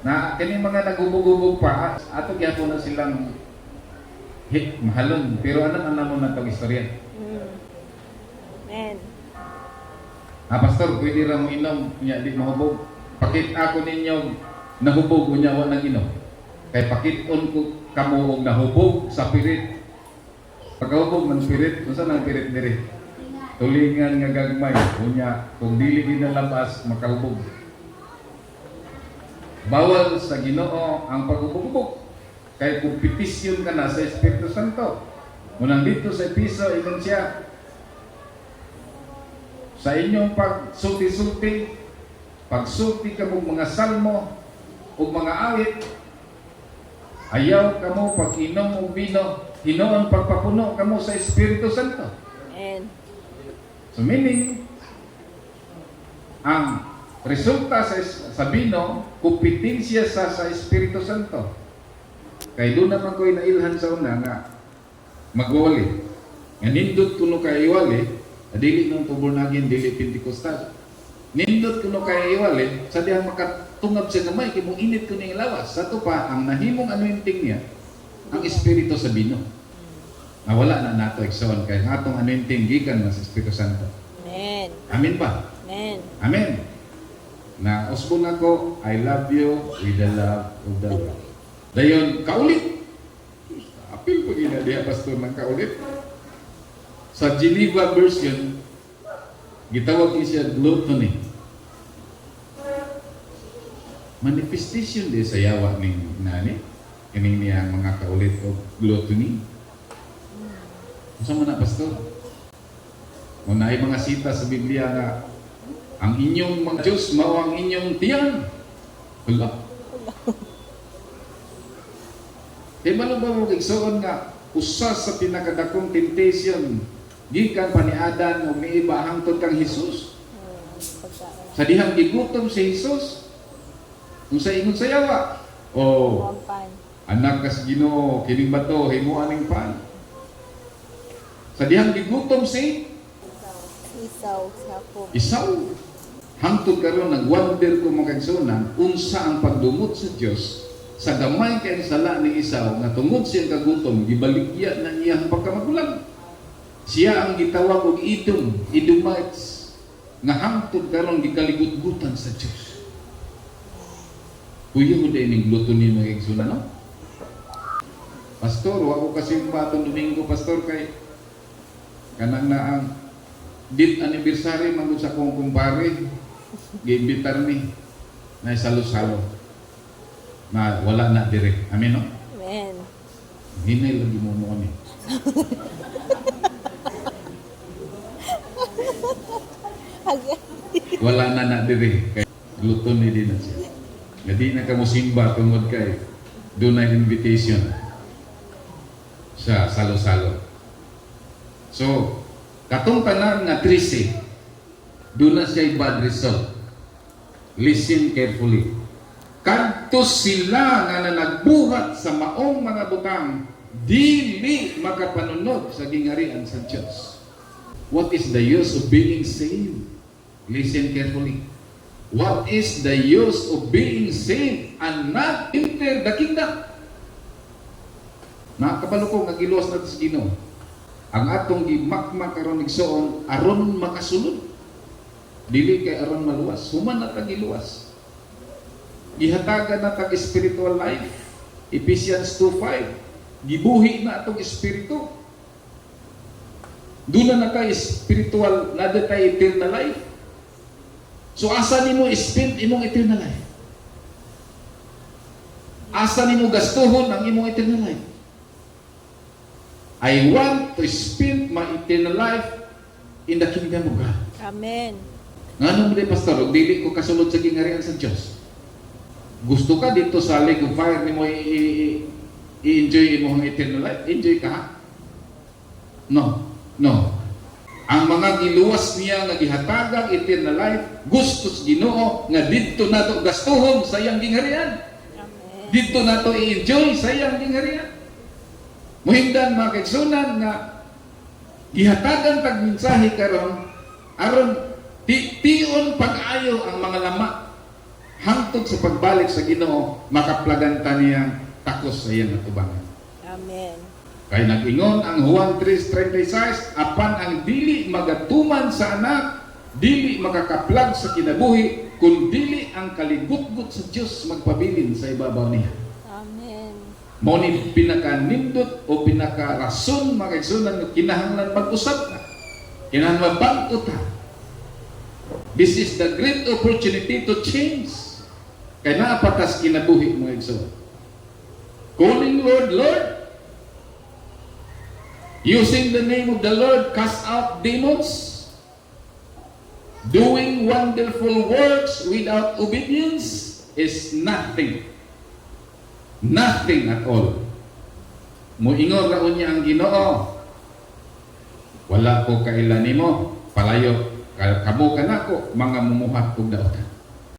Na kini mga naghubog-hubog pa, ato gyapon na silang hit mahalon, pero anong ano mo na tong istorya? Amen. Ah, pastor, pwede ra mo inom nya di mahubog. Pakita ko ninyo nahubog unya wa nang inom. Kay pakit-on ko kamo og nahubog sa pirit. Pagkahubog ng pirit, unsa nang pirit diri? Tulingan nga gagmay, unya kung dili ginalabas makahubog. Bawal sa Ginoo ang paghubog-hubog. Kay kompetisyon ka na sa Espiritu Santo. Munang dito sa Episo, ingon siya, sa inyong pagsulti-sulti, pagsulti kamo mga salmo ug mga awit, ayaw kamo pag-inom og bino, hinuon pagpapuno kamo sa Espiritu Santo. Amen. So meaning, ang resulta sa bino, kompetensya sa Espiritu Santo. Kay doon naman ko'y nailhan sa una nga magwawali. Nga nindot kuno kay iwali, dili nang born again, dili Pentecostal. Nindot kuno kay iwali, sa dihang makatungab siya gamay, kay mo init kuno yung lawas. Sa to pa, ang nahimong anointing niya, ang Espiritu sa bino. Na wala na nato, igsoon, kay ang atong anointing gikan na sa Espiritu Santo. Amen. Amen ba? Amen. Amen. Na usbon ako, I love you with the love of the Lord. Dayon, kaulit. Apil ko gina diha, pastor, ng kaulit. Sa Geneva version, gitawag ni siya gluttony. Manifestation di sa yawa ning nani kining niya mga kaulit o gluttony. Unsa man na, pastor? Kung naay mga sita sa Biblia nga ang inyong mga Diyos mao ang inyong tiyan. Wala. Kay malo ba mo igsoon nga usa sa pinakadakong temptation gikan pa ni Adan o miiba hangtod kang Jesus? Pagkain. Sa dihang gigutom si Jesus, kung sa ingon sa yawa, "Oh, Huwag pan. Anak ka sa Ginoo, kining bato himuan ning pan." Sa dihang gigutom si Isaw. Jacob. Isaw. Hangtod karon nag-wonder ko, mga kaigsuonan, unsa ang pagdumot sa Dios sa gamay kay sala ni Isaw nga tungod siyang kagutom gibaligya na niya ang pagkamagulang. Siya ang gitawag og Edom, Edomites, nga hangtod karon gikaligutgutan sa Dios. Kuya mo din ning gluttony, mga kaigsuonan, no? "Pastor, wa ko kasimba atong Domingo, pastor, kay kanang na ang death anniversary man gud sa akong kumpare. Giimbitar ni na salo-salo." Na wala na dire. Amen, no? Amen. Hinay lagi mo mo ni. Wala na na dire. Kay gluttony din na siya. Nga di na ka mosimba tungod kay dunay invitation sa salo-salo. So, katong tanan nga 13, doon na siya bad result. Listen carefully. Kadto sila nga nanagbuhat sa maong mga butang, dili makapanunod sa gingharian sa Diyos. What is the use of being saved? Listen carefully. What is the use of being saved and not enter the kingdom? Nakakabalo ko nga giluwas nato sa Ginoo. Ang atong gimakmak karon, igsoon, aron makasulod. Dili kay aron maluwas, human na ta giluwas. Gihatagan na tag spiritual life. Ephesians 2:5. Gibuhi na atong espiritu. Doon na na spiritual, na tay eternal life. So asa nimo spend imong eternal life? Asa nimo gastuhon ang imong eternal life? I want to spend my eternal life in the kingdom of God. Amen. Ngano mo di, pastor, ug dili ko kasulod sa gingharian sa Dios? Gusto ka dito sa lake of fire nimo i-enjoy imong eternal life? Enjoy ka, ha? No. No. Ang mga giluwas niya nga gihatagang eternal life, gusto sa Ginoo nga didto nato gastuhon sa iyang gingharian. Amen. Didto nato i-enjoy sa iyang gingharian. Muhingdan, mga kaigsuonan, nga gihatagan tag mensahe karon aron ti tion pag-ayo ang mga lama. Hangtod sa pagbalik sa Ginoo, makaplagan ta niyang takos sa iyang atubangan. Amen. Kay nag-ingon ang Juan 3:36, apan ang dili magatuman sa Anak, dili makakaplag sa kinabuhi, kun dili ang kaligutgot sa Dios magpabilin sa ibabaw niya. Amen. Mao ni pinakanindot o pinakarason, mga kaigsuonan, nga kinahanglan mag-usab ta. Kinahanglan mabag-o ta. This is the great opportunity to change. Kay naa pa ta's kinabuhi, mga igsoon. Calling "Lord, Lord," using the name of the Lord, cast out demons, doing wonderful works without obedience is nothing. Nothing at all. Muingon ra unya ang Ginoo, "Wala ko kaila nimo, palayo kamo kanako, mga mumuhat og daotan."